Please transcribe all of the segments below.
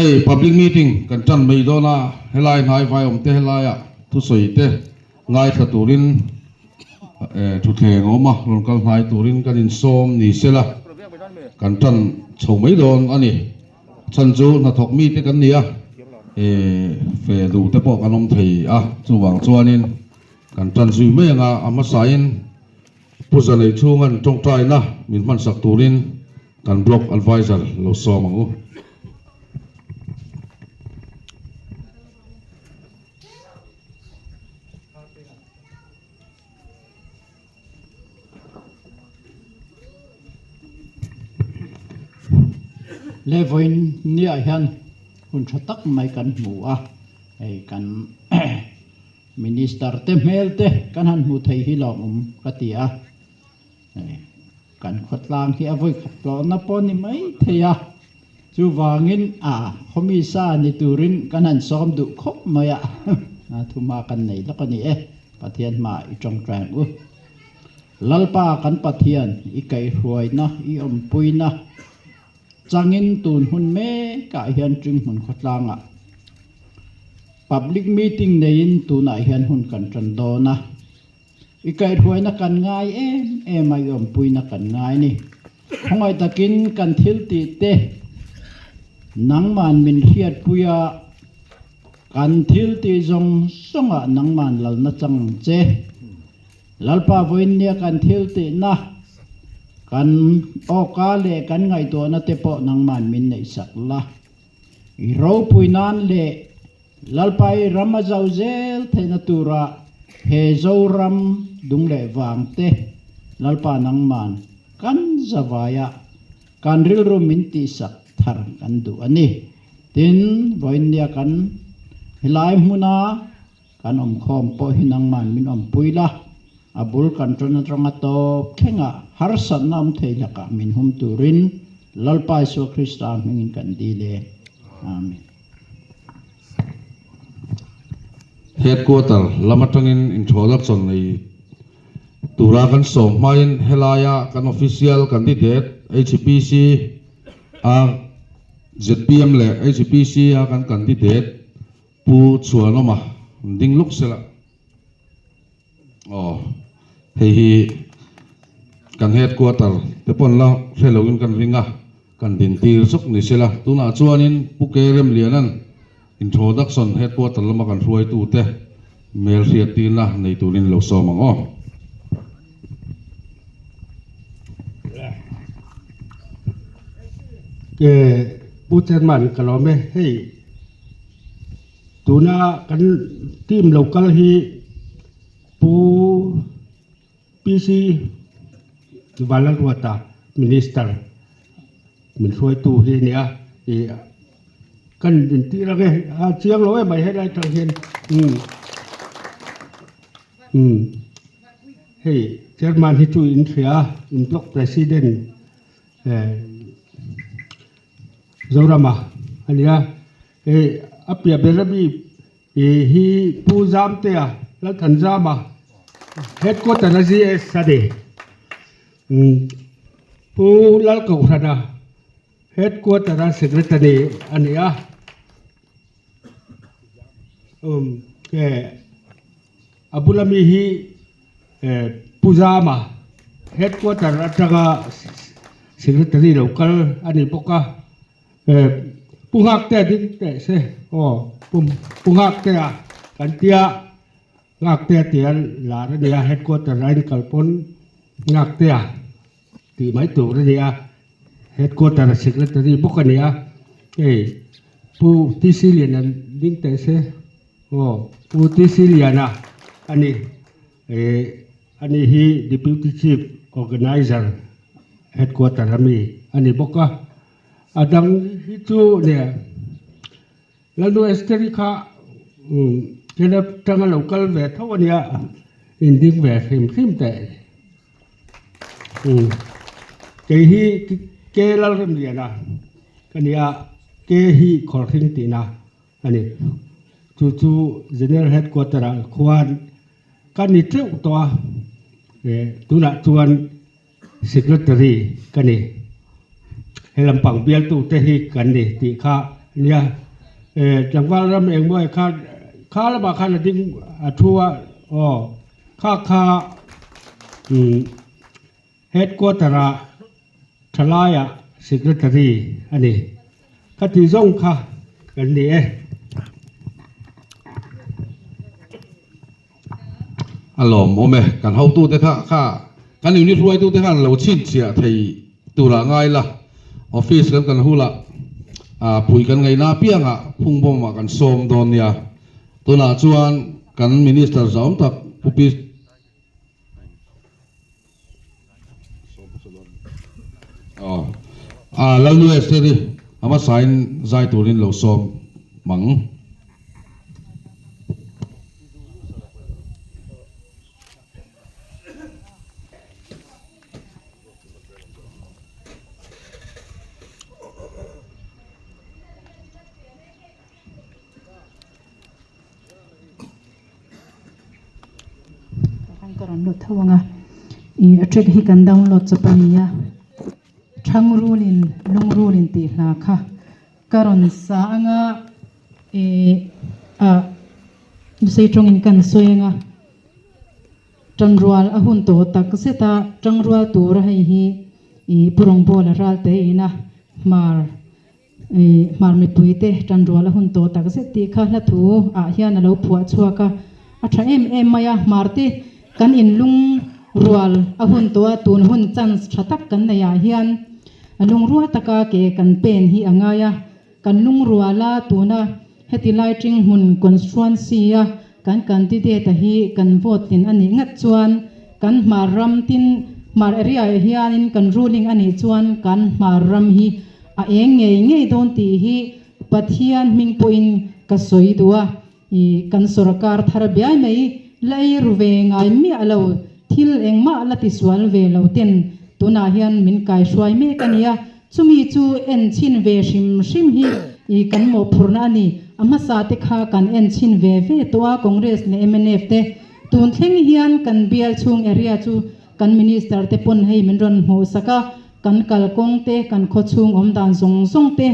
Hei public meeting kan tan mai dawn a, helai hnai vai awm te helaia thusawi te ngaithla turin thutthleng a awm a, rawn kal hnai turin kan insawm ni sela kan tan chho mai dawn a ni. Chhan chu hnathawk mite kan ni a, fe duh te pawh kan awm thei a, chuvang chuanin kan tan zui mai anga a hmasain Pu Zanei chhunga'n tawngtaina min hmansak turin kan Block Advisor lo sawm ang u. Le vawiin niah hian hun tha tak mai kan hmu a, hei kan Minister te hmel te kan han hmu thei hi lawmawm ka ti a, kan khawtlang hi a vawikhat tlawhna pawh ni mai thei a, chuvangin a khawmisa ni turin kan han sawm duh khawp mai a, thuma kan nei lawk a ni e, Pathian hmaah i tawngtai ang u. Lalpa kan Pathian i kaihhruaina i awmpuina changin tun hun mekah hian Ṭinghmun khawtlangah Public meeting neiin tunah hian hun kan ṭan dawn a, i kaihhruaina kan ngai em em a, i awmpuina kan ngai a ni. Khawngaih takin kan thil tih te nangman min hriatpui a, kan thil tih zawng zawngah nangman lalna chang ang che. Lalpa vawiinnia kan thil tihna, kan awka leh kan ngaihtuahna te pawh nangman min neihsak la. I ropui nan leh Lalpa i ram a zau zel theihna tura he Zoram dung leh vang te Lalpa nangman kan zavaia kan rilru min tihsak thar kan duh a ni. Tin, vawiinnia kan helai hmuna Kan awmkhawm pawh hi nangman min awmpui la, a bul kan ṭan aṭanga tawp thlengah harsatna awm thei lakah min hum turin Lalpa Isua Krista hmingin kan dil e. Amen. Headquarter lam aṭangin introduction nei tura kan sawm hmain helaia kan official candidate HPC a zpm leh HPC a kan candidate Pu Chhuanawma ding luk sela aw hei hi kan headquarter te pawn la hre loin kan ring a kan din tir zuk ni sela tunah chuanin Pu Ke Remliana'n introduction headquarter lama kan hruaitu te hmel hriat tirna nei turin lo sawm ang aw. Pu Chairman ka lawm e hei. Tuna kan team lo kal hi Pu PC Vanlalruata Minister min hruaitu hi a ni a, ih kan intir ang e, a chiang lo em mai helai tang hian umm umm hei Chairman hi chu in hria a, in Block President eh. Zorama a ni a, hei a piah ber ami ih hi Pu Zamtea Lalthanzama headquarter a GS a ni. Umm Pu Lalkohrana headquarter a secretary a ni a, umm eh a bula mi hi eh Pu Zama headquarter atanga secretary lo kal a ni bawk a eh Pu Nghaktea ding teh se aw Pu Pu Nghaktea kan tia Nghaktea tia lar a ni a headquarter a inkal pawn Nghaktea tih mai tur a ni a headquarter a secretary bawk a ni a hei Pu T C Liana ding teh se aw Pu T C Liana a ni eh ani hi Deputy Chief Organiser headquarter ami a ni bawk a a dang hi chu leh Lalnu Esther-i kha umm Caleb tanga lo kal ve tho a nia inding ve hrim hrim teh. Kei hi Ke Lalremliana ka ni a, Ke hi Khawlhring tihna a ni. Chu chu General Headquarter ah khuan ka ni teuh tawh a, tunah chuan Secretary ka ni. He lampang bialtute hi kan ni tih kha Nia, tlangval ram engmaw kha kha lamah khan a ding a thu a, aw kha kha headquarter ah thalaiah secretary a ni. Ka ti zawng kha kan ni e. A lawmawm e, kan hotute kha kha kan unit hruaitute khan lo chhinchhiah thei turah ngai la, office kan kan hula ah pui kan ngaihna apiangah phungbawmah kan sawm dawn nia. Tunah chuan kan minister zawm tak Pu Pi. Aw ah Lalnu Esther i a hmasain zai turin lo sawm mang. Ka rawn lut tho ang a, ih a track hi kan download chawp a ni a, Thangrulin Lungrulin tih hla kha ka rawn sa ang a, ih ah Lusei tawngin kan sawi ang a, Tanrual a hun tawh tak zet a, tangrual tura hei hi ih Pu Rawngbawla ral te ina hmar Hmar mipuite tanrual a hun tawh tak zet tih kha hla thu ah hian a lo phuah chhuak a, a tha em em mai a, hmar te kan inlung rual a hun tawh a, tun hun chance tha tak kan neih ah hian lungrual taka ke kan pen hi a ngai a, kan lungrual a tuna heti lai ting hmun constituency a kan candidate a hi kan vote tlin a nih ngat chuan kan hmar ram tin hmar area ah hianin kan ruling a nih chuan kan hmar ram hi A eng ngei ngei dawn tih hi Pathian hming pawhin ka sawi duh a, i kan sawrkar thar biai mai la ei ru ve ngai miah lo, thil engmah la tisual ve lo ten tunah hian min kaihruai mek a nia, chumi chu en chhin ve hrim hrim hi i kan mawhphurhna a ni. A hmasa te kha kan en chhin ve ve tawh a, Congress leh mnf te tun thleng hian kan bial chhung area chu Kan Minister te pawn hei min rawn hmuh sak a, kan kalkawng te, kan khawchhung awm dan zawng zawng te,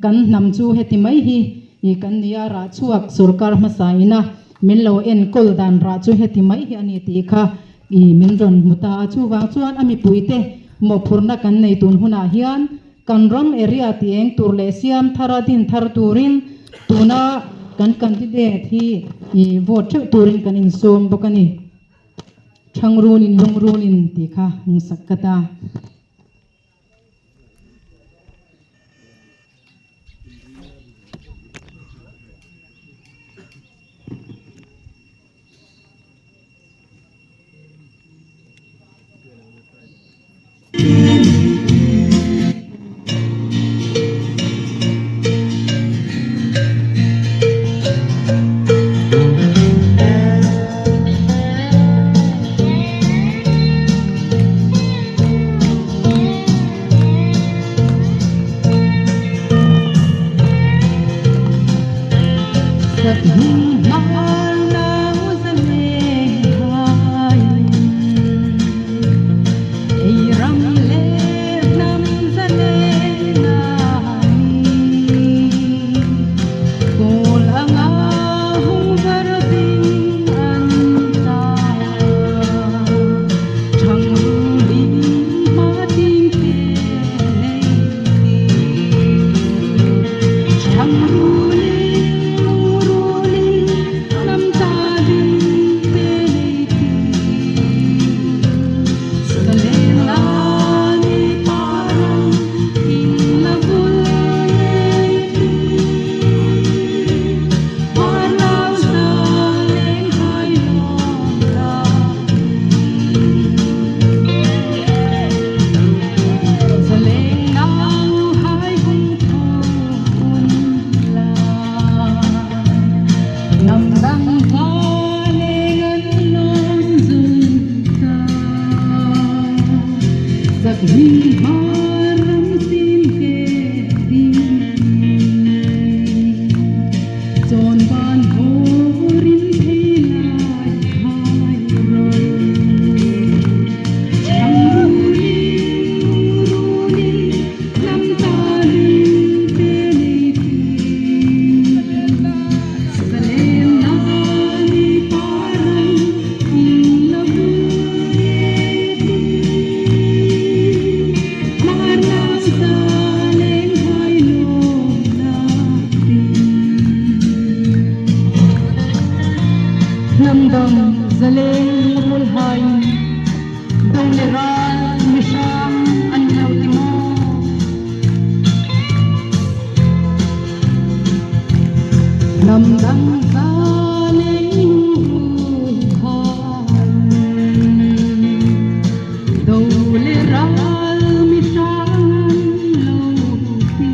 kan hnam chu heti mai hi i kan ni a, rah chhuak sorkar hmasa ina min lo enkawl dan rah chu heti mai hi a ni tih kha i min rawn hmu ta a. Chuvang chuan a mipuite mawhphurhna kan nei tun hunah hian kan ram area ti eng tur leh siam thara din thar turin tuna kan candidate hi i vote theuh turin kan insawm bawk a ni. Thangrulin lungrulin tih kha hmungsak ka ta. Ramdang zaleng rul hain do le ral mi hrang an lo ti maw? Hnam dang zaleng rul hain do le ral mi hrang an lo ti.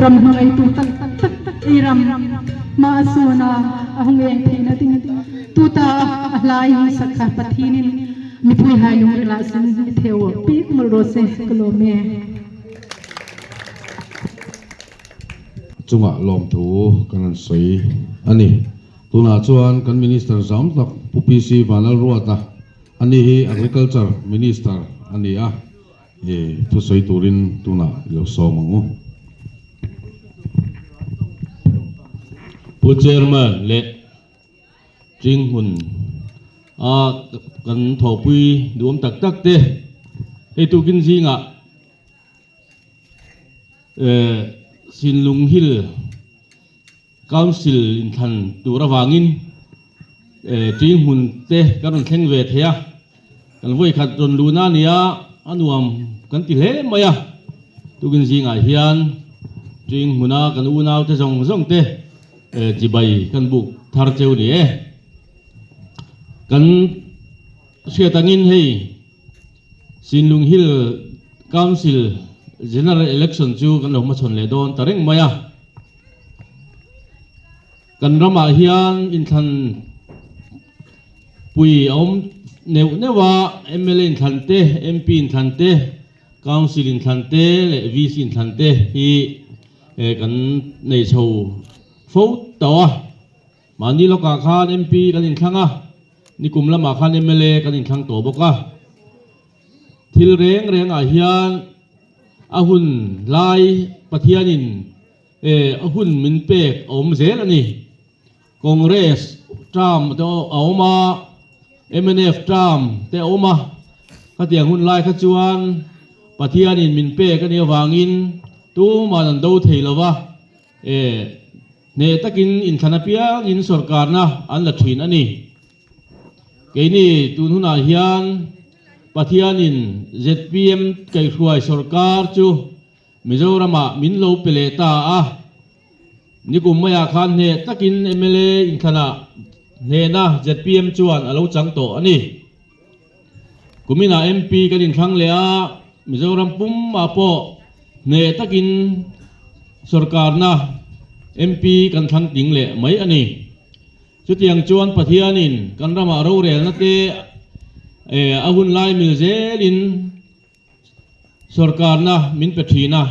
Ram hmangaitu taktak i ram ma a sawn a a hung eng theihna ding tuta a hlai hi sakha Pathinin mipui hai lungril ah sin i theu pik mol rawh se ka lawm e. Chungah lawmthu kan han sawi a ni. Tunah chuan kan Minister zam tak Pu PC Vanlalruata, ani hi Agriculture Minister a ni a, thusawi turin tunah i lo sawm ang u. Pu Chairman leh Tringhmun a kan thawhpui duhawm tak tak te hei tukin zingah Sinlung Hill Council inthlan tur avangin Tringhmun te kan rawn thleng ve thei a, kan vawikhat rawn luhna a nia a nuam kan ti hle mai a, tukin zingah hian Tringhmuna kan unaute zawng zawng te chibai kan buk thar cheu ni e. Kan hriat angin hei Sinlung Hill Council General Election chu kan lo hmachhawn leh dawn ta reng mai a. Kan ramah hian inthlan pui a awm neuh neuh a, mla inthlan te, MP inthlan te, Council inthlan te leh VC inthlan te hi kan nei chho fo tawh a. Mahni lawkah khan MP kan inthlang a, nikum lamah khan mla kan inthlang tawh bawk a. Thil reng rengah hian a hun lai Pathianin a hun min pek a awm zel a ni. Congress term te a awm a, mnf term te a awm a, khatiang hun lai kha chuan Pathianin min pek a nih avangin tuman an do thei lo va. E, hneh takin inthlan apiangin sawrkarna an la thin a ni. Keini tun hunah hian Pathianin zpm kaihhruai sawrkar chu Mizoramah min lo pe leh ta a. Nikum maiah khan hneh takin mla inthlanah hnehna zpm chuan a lo chang tawh a ni. Kuminah MP kan inthlang leh a, Mizoram pumah pawh hneh takin sawrkarna MP kan thlang tling leh mai a ni. Chutiang chuan Pathianin kan ramah rorelna te a hun lai mil zelin sawrkarna min pe thin a.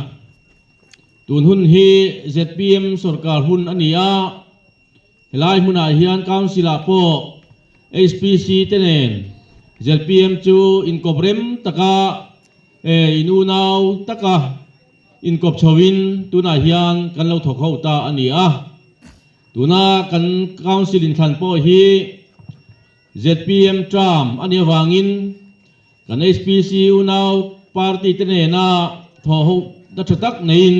Tun hun hi zpm sawrkar hun a ni a. Helai hmunah hian Council-ah pawh HPC te nen zpm chu inkawp rem taka In unau taka inkawp chhoin tunah hian kan lo thawk ho ta a ni a. Tuna kan Council inthlan pawh hi zpm term a nih avangin kan HPC unau party te nena thawh ho na tha tak neiin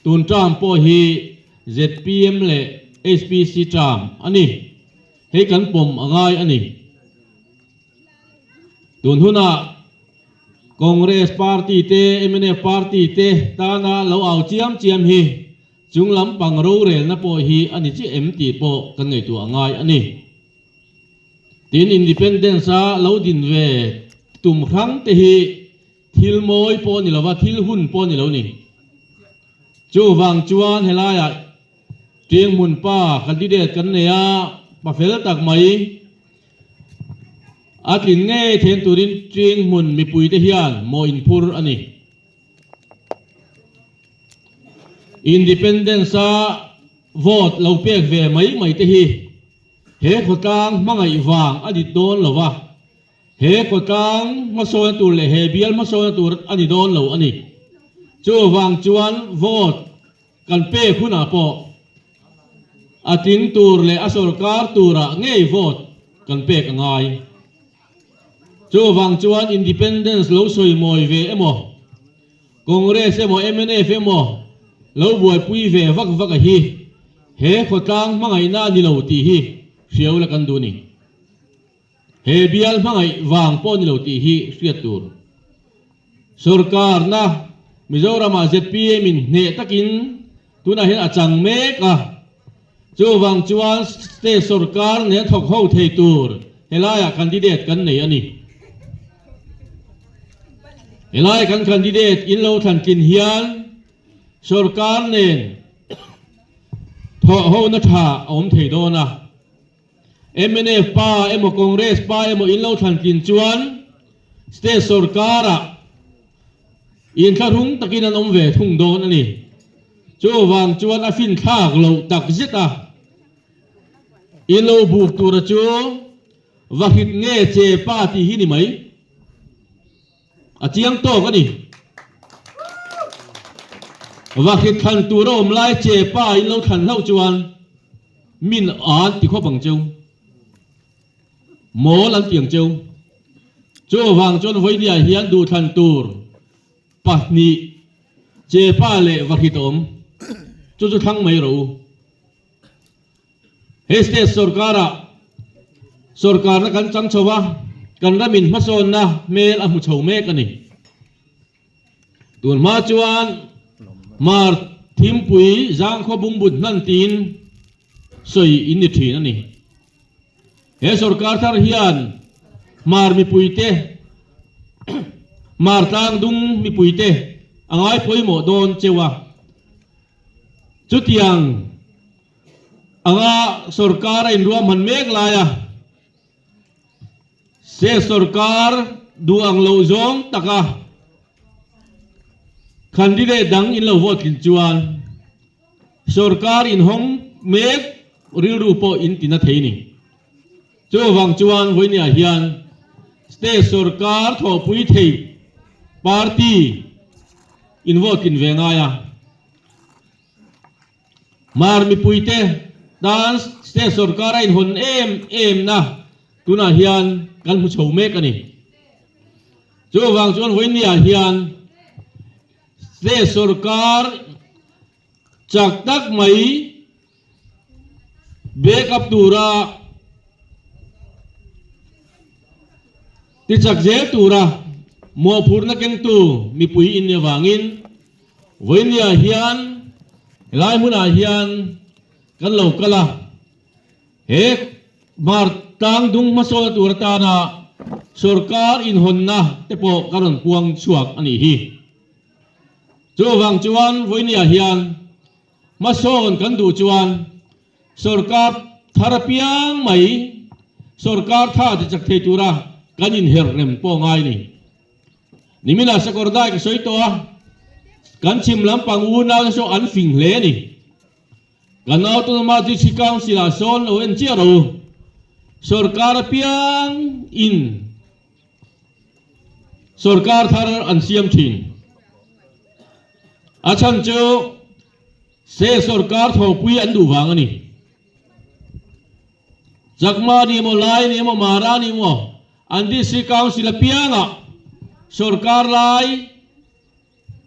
tun term pawh hi zpm leh HPC term a ni. Hei kan pawm a ngai a ni. Tun hunah Congress party te, mnf party te tana lo au chiam chiam hi chung lampang rorelna pawh hi a ni chiah em tih pawh kan ngaihtuah a ngai a ni. Tin, Independence-a lo din ve tum hrang te hi thil mawi pawh ni lova, thil hun pawh ni lo ni. Chuvang chuan helaiah Ṭianghmun pa candidate kan nei a, pa fel tak mai. A tlin ngei then turin Ṭianghmun mipuite hian mawh inphur a ni. Independence-a vote lo pek ve mai mai te hi he khawtlang hmangaih vang a ni dawn lo va, he khawtlang hmasawna tur leh he bial hmasawna tur a ni dawn lo a ni. Chuvang chuan vote Kan pek hunah pawh a tling tur leh a sorkar turah ngei vote kan pek a ngai. Chuvang chuan Independence lo sawi mawi ve emaw, Congress emaw mnf emaw lo buaipui ve vak vak a hi he khawtlang hmangaihna a ni lo tih hi hriau la kan duh ni. He bial hmangaih vang pawh ni lo tih hi hriat tur. Sorkarna Mizoramah zpm in hneh takin tunah hian a chang mek a, chuvang chuan state sorkar nen thawk ho thei tur helaiah candidate kan nei a ni. Helai kan candidate in lo thlan tlin hian sorkar nen thawh hona tha a awm thei dawn a. Mnf pa emaw Congress pa emaw in lo thlan tlin chuan state sorkarah inthlahrung takin an awm ve thung dawn a ni. Chuvang chuan a finthlak loh tak zet a, in lo buk tura chu va hrit nge che pa tih hi ni mai. A chiang tawk a ni. Va hrit thlan tur a awm lai che pa in lo thlan hlauh chuan min an ti khawp ang cheu. Mawl an ti ang cheu. Chuvang chuan vawinia hian duhthlan tur pahnih che pa leh va hrit a awm. Chu chu thlang mai rawh u. He state sorkarah sorkarna kan chang chho a, kan ramin hmasawnna hmel a hmu chho mek a ni. Tun hma chuan Mar Thimpui Zangkhaw Bungbut hnan tiin sawi in ni thin a ni. He sorkar thar hian Mar mipuite, Mar tlangdung mipuite a ngai pawimawh dawn cheu a. Chutiang anga sorkar a inruahman mek laia state sorkar duh ang loh zawng taka candidate dang in lo vote tlin chuan sorkar inhawng mek rilru pawh in tina thei ni. Chuvang chuan vawinia hian state sorkar thawhpui thei party in vote tlin ve ngai a. Mar mipuite tan state sorkar a inhawn em em na tunah hian kan hmu chho mek a ni. Chuvang chuan vawinia hian state sorkar chak tak mai back up tura tichak zel tura mawhphurhna kengtu mipui in nih avangin vawinia hian helai hmunah hian kan lo kal a, he Hmar tlang dung hmasawna tur atana sorkar inhawnna te pawh ka rawn puang chhuak a nih hi. Chuvang chuan vawinia hian Hmasawn kan duh chuan sorkar thar apiang mai sorkar tha ti chak thei tura kan inher rem pawh ngai ni. Nimina Sakawrdai ka sawi tawh a, kan chhim lampang unau te saw an fing hle a ni. Kan Autonomous District Council ah sawn lo en chiah ro u. Sorkar apiang in. Sorkar thar an siam thin. A chhan chu state sorkar thawhpui an duh vang a ni. Chakma ni emaw, Lai ni emaw, Mara ni emaw an District Council apiangah sorkar lai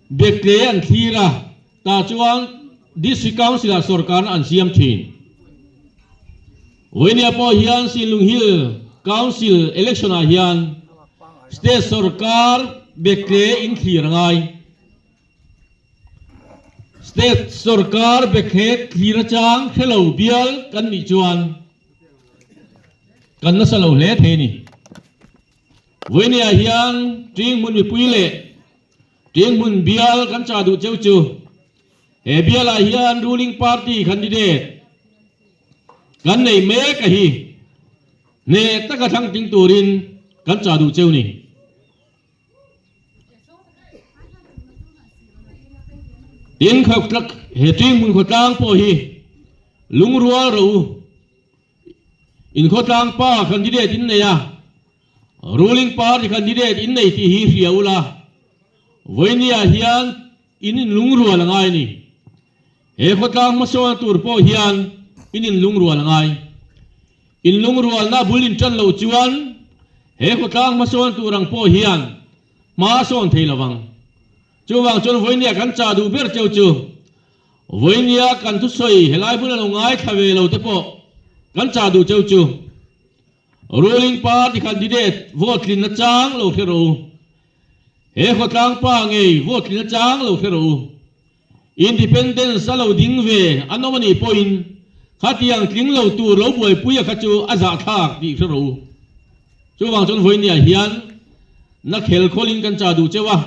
Bekle an thlir a, tah chuan District Council-ah sorkarna an siam thin. Vawinia pawh hian Sinlung Hill Council election-ah hian State sorkar Bekle in thlir a ngai. State sorkar Bekle thlir atang hrelo bial kan nih chuan kan nasa lo hle thei a ni. Vawinia hian Ṭing hmun mipui leh Ṭing hmun bial kan chah duh cheu chu he bialah hian ruling party candidate kan nei mek a hi hneh taka thlang tling turin kan chah duh cheu ni. Tin, he Ṭing hmun khawtlang pawh hi lungrual rawh u. Inkhawtlang pa candidate in nei a, ruling party candidate in nei tih hi hria ula, vawinia hian in inlungrual a ngai a ni. He khawtlang hmasawn tur pawh hian in inlungrual a ngai. Inlungrualna bul intan loh chuan he khawtlang hmasawn tur ang pawh hian hma a sawn thei lovang. Chuvang chuan vawinia kan chah duh ber cheu chu Vawinia kan thusawi helai hmun a lo ngaithla ve lo te pawh kan chah duh cheu chu Ruling party candidate vote tlinna chang lo hre rawh u. He khawtlang pa ngei vote tlinna chang lo hre rawh u. Independence a lo ding ve an awm anih pawhin khatiang tling lo tur lo buaipui a kha chu a zahthlak tih hre rawh u. Chuvang chuan vawinia hian na khel khawlin kan chah duh cheu a.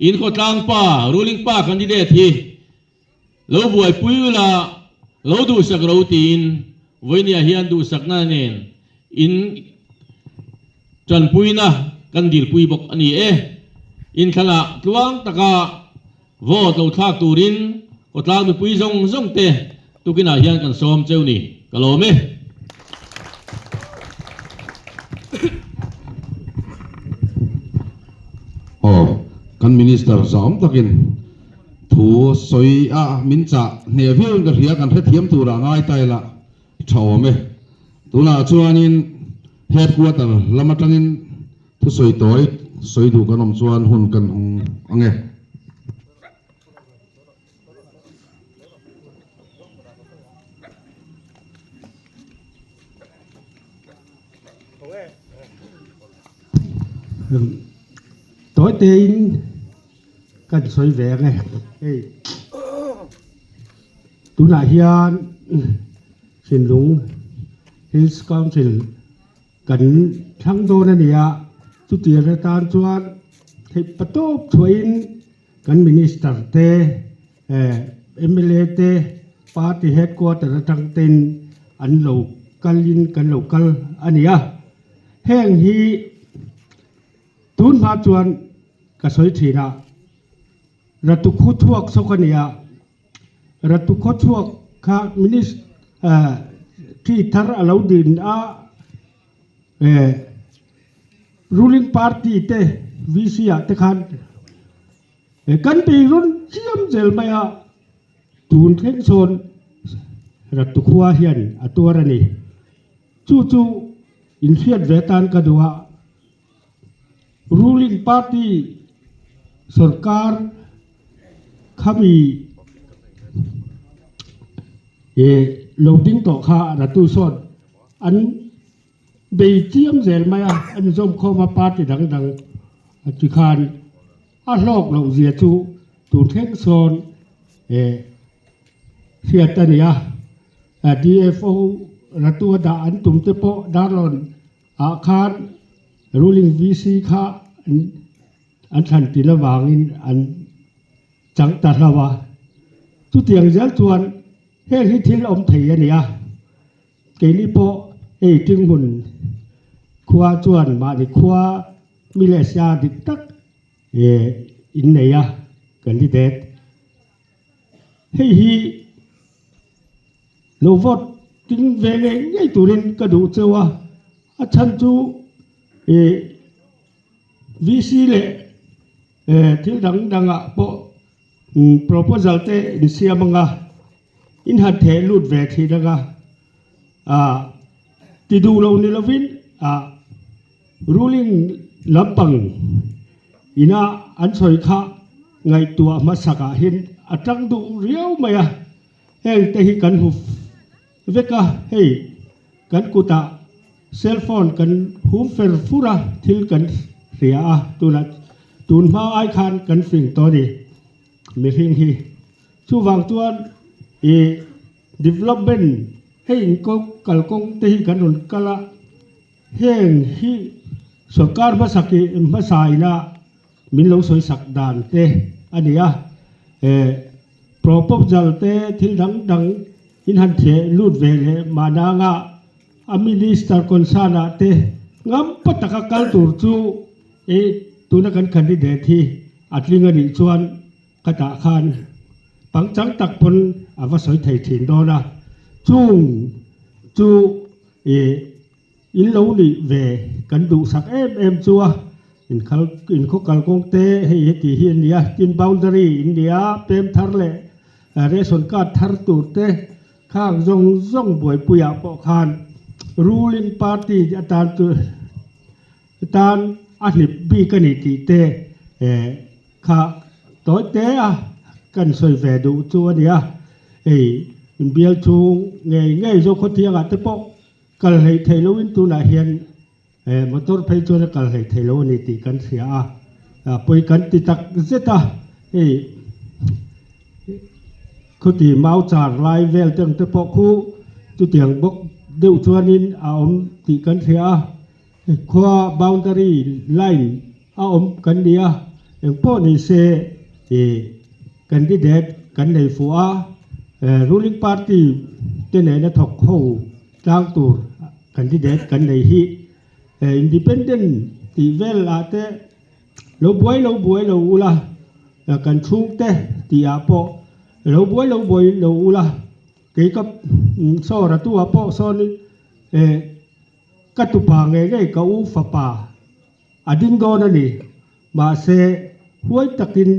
In khawtlang pa, ruling pa candidate hi lo buaipui ula, lo duhsak ro tiin vawinia hian duhsakna nen in tanpuina kan dilpui bawk a ni e. Inthlanah tluang taka vote lo thlak turin khawtlang mipui zawng zawng te tukinah hian kan sawm cheu ni. Ka lawm e. Aw, kan Minister zahawm takin thu sawi a min chah hneh viauin ka hria, kan hrethiam turah ngai ta ila tha awm e. Tunah chuanin Headquarter lam atangin thusawi tawi sawi duh kan awm chuan hun kan hawng ang e. Tawi tein kan sawi ve ang e. Hei tunah hian Thinlung Hills Council kan thlang dawn a ni a, chutiang atan chuan theih patawp chhuahin Kan Minister te, mla te, Party Headquarter atang ten an lo kalin kan lo kal a ni a. Heng hi tun hma chuan ka sawi thin a, Ratu khawchhuak sawk a ni a, Ratu khawchhuak kha Minister thi thar a lo din a, Ruling party te VC ah te khan kan bei rawn chiam zel mai a, tun thleng sawn Rattukhua hian a tuar a ni. Chu chu inhriat ve tan ka duh a, ruling party sorkar khami lo ding tawh kha Ratu sawn an Bei chiam zel mai a, an zawmkhawm a party dang dang a ti khan a hlawk loh zia chu tur thleng sawn eh hriat a ni a, DFO Ratu a dah an tum te pawh Darlawn ah khan ruling VC kha an thlan tin avangin an chang ta hlo a, chutiang zel chuan heng hi thil awm thei a ni a. Keini pawh hei Tinghmun khua chuan mahni khua mi leh sia dik tak in nei a candidate. Hei hi lo vote ting ve ngei ngei turin ka duh cheu a, a chhan chu. VC leh thil dang dangah pawh proposal te in siam anga in han theh lut ve thin anga ti duh lo ni lovin ruling lampang ina an sawi kha ngaihtuah hmasakah hian a tang duh riau mai a, heng te hi kan hmu vek a, hei kan kutah cell phone kan hum fer fur a, thil kan hria a, tunah tun hma ai khan kan fing tawh a ni mihring hi. Chuvang chuan ih development hei in kalkawng te hi kan rawn kal a, heng hi sorkar hmasa ki hmasa ina min lo sawi sak dan te a ni a, eh proposal te thil dang dang in han theh lut ve leh mahna anga a minister concern ah te ngam pa taka kal tur chu eh tuna kan candidate hi a tling a nih chuan Ka tah khan pangchang tak pawn a va sawi thei thin dawn a, chung chu ih in lo nih ve kan duhsak em em chu a, inkhal inkhaw kalkawng te hei heti hi a nia, tin boundary in nia, pem thar leh ration card thar tur te khang zawng zawng buaipuiah pawh khan ruling party atan chu tan a hlip bik a ni tih te Kha tawi te a kan sawi ve duh chu a nia, hei inbial chhung ngei ngei Zokhawt thiangah te pawh kal hleih theih loin tunah hian motor phei chuan a kal hleih theih lo a ni tih kan hria a, pawi kan ti tak zet a, hei khuti mau char lai vel te ang te pawh khu chutiang bawk deuh chuanin a awm tih kan hria a. Khua boundary line a awm kan ni a, engpawh ni se ih candidate kan nei fuh a, ruling party te nena thawk ho tlang tur candidate kan nei hi independent tih vel ah te lo buai lo buai lo ula, kan chhungte tih ah pawh lo buai lo buai lo ula, kei ka saw ratu ah pawh sawn eh. Ka tupa ngei ngei ka u fapa a ding dawn a ni. Mahse, huai takin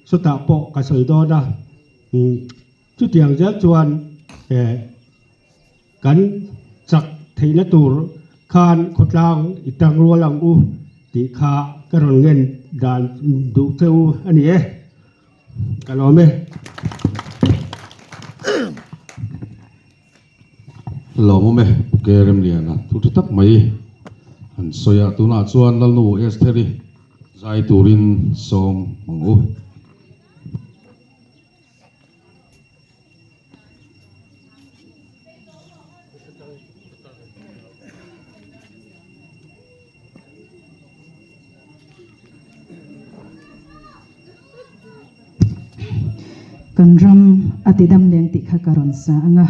sawtah pawh ka sawi dawn a. Chutiang zel chuan kan chak theihna tur khan khawtlang i tang rual ang u tih kha ka rawn ngen dan duh che u a ni e. Ka lawm e. Lawmawm e, Pu Ke Remliana thu tha tak mai han sawi a, tunah chuan Lalnu Estheri zai turin sawm ang u. Kan ram a ti dam leng tih kha ka rawn sa ang a.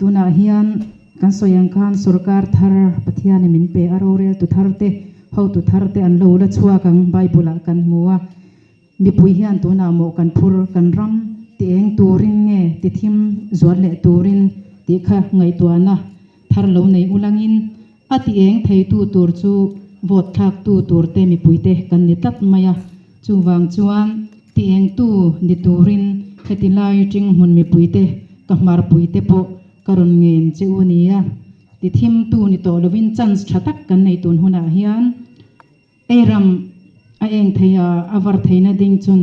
Tunah hian kan sawi ang khan sorkar thar Pathianin min pe a, roreltu thar te, hotu thar te an lo la chhuak ang Bible ah kan hmu a. Mipui hian tunah maw kan phur kan ram ti eng turin nge ti thim zual leh turin tih kha ngaihtuahna thar lo nei ulangin a ti eng theitu tur chu vote thlaktu turte mipuite kan ni tlat mai a. Chuvang chuan ti engtu ni turin heti lai ṭinghmun mipuite ka hmarpuite pawh ka rawn ngen che u nia. Ti thimtu ni tawh lovin chance ṭha tak kan nei tun hunah hian Eiram a eng thei a, a var theihna ding chun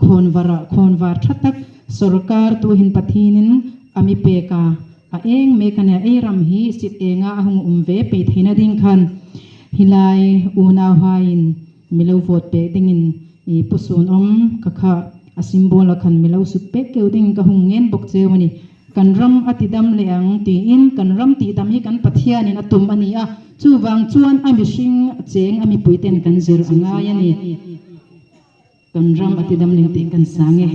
khawnvarah khawnvar tha tak sorkar tuhin Pathinin a mi pek a, a eng mek a nia. Eiram hi sit enga a hung um ve peih theihna ding khan hilai unau haiin milo vote pek dingin i pu sun awm ka kha a symbol a khan milo sut pek keuh ding ka hung ngen bawk cheu a ni. Kan ram a tidam leh ang tiin kan ram tihdam hi kan Pathianin a tum a ni a, chuvang chuan a mihring cheng a mipuiten kan zir a ngai a ni. Kan ram a tidam leh tih kan sang e.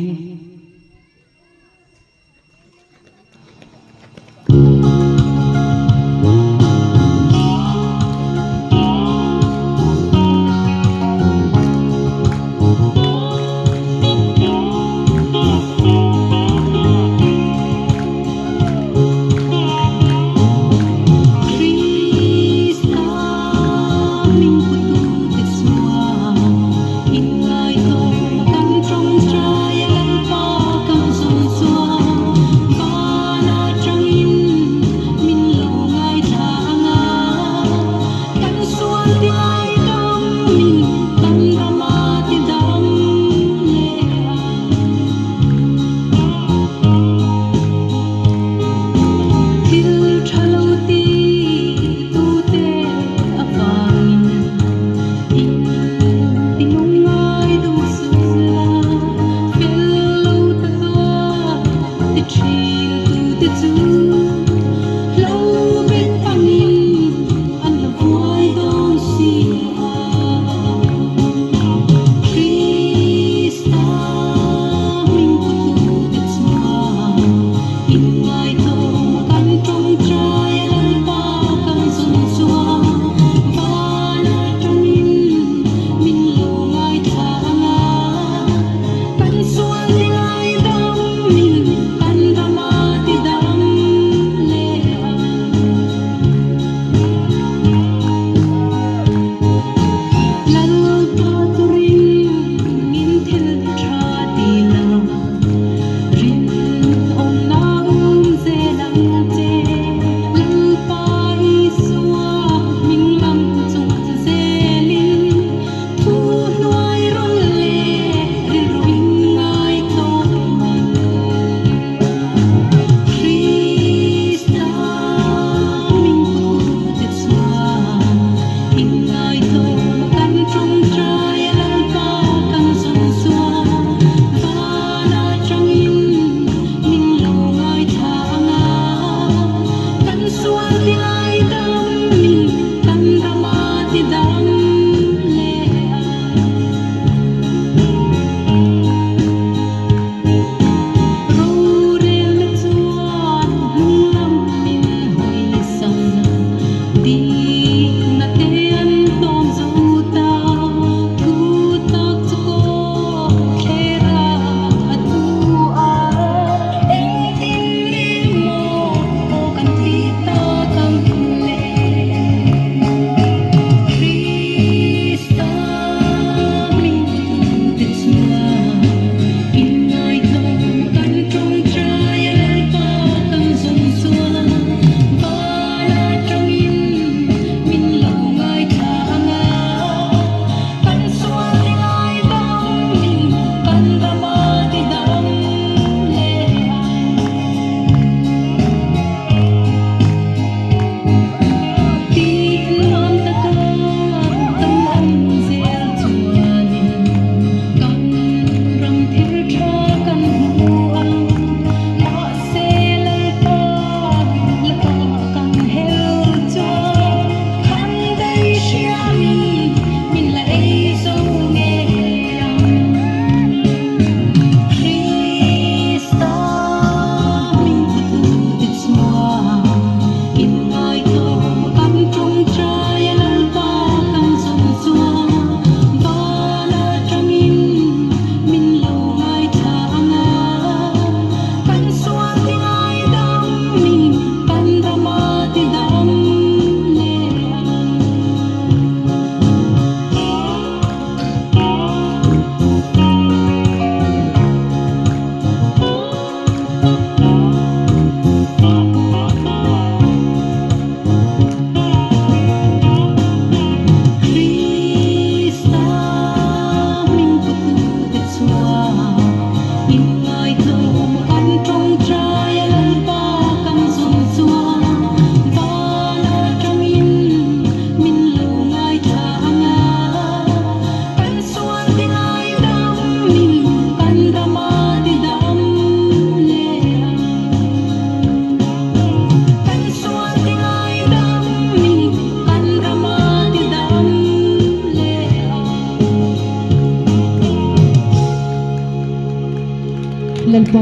Lalpa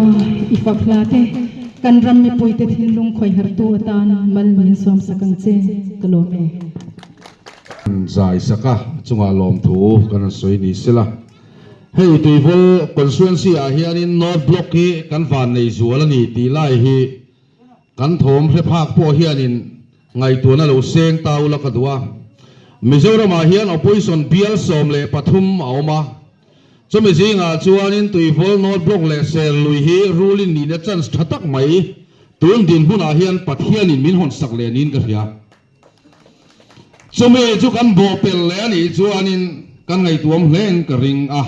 i fak hla te kan ram mipuite thinlung khawihartu atan mal min sawmsak ang che ka lawm e. Zai saka chungah lawmthu kan rawn sawi ni sela. Hei Tuivawl constituency ah hianin North Block hi kan van nei zual a ni tih lai hi kan thawm hre phak pawh hianin ngaihtuahna lo seng ta ula ka duh a. Mizoramah hian opposition bial 13 a awm a. Chumi zingah chuanin Tuivawl North Block leh Serlui hi ruling nihna chance tha tak mai tun dinhmunah hian Pathianin min hawnsak leh niin ka hria. Chumi chu kan bawhpelh leh a nih chuanin kan ngaihtuam hlein ka ring a.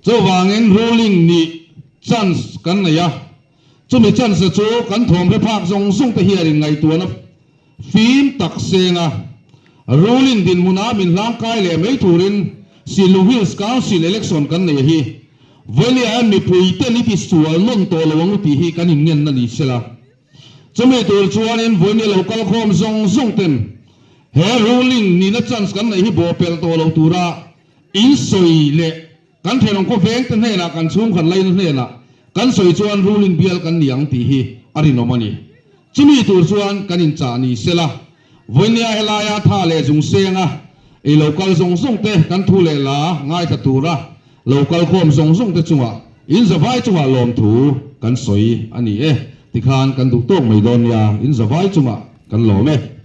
Chuvangin ruling nih chance kan nei a, chumi chance chu kan thawmhre phak zawng zawng te hianin ngaihtuahna fim tak seng a, ruling dinhmunah min hlangkai leh mai turin Silu Hills Council election kan nei hi Vawinia mipui ten i ti sual nawn tawh lo ang u tih hi kan inngenna ni sela. Chumi tur chuanin vawiin lo kal khawm zawng zawng ten he ruling nihna chance kan neih hi bawhpelh tawh lo tura in sawi leh kan thenawm khawveng te hnenah kan chhungkhat laina hnenah kan sawi chuan ruling bial kan ni ang tih hi a rinawm a ni. Chumi tur chuan kan inchah ni sela vawinia helaia tha leh zung senga ei lo kal zawng zawng te kan thu leh la ngaithla tura Lo kal khawm zawng zawng te chungah in zavai chungah lawmthu kan sawi a ni e, tikhan kan duh tawk mai dawn nia, in zavai chungah kan lawm e.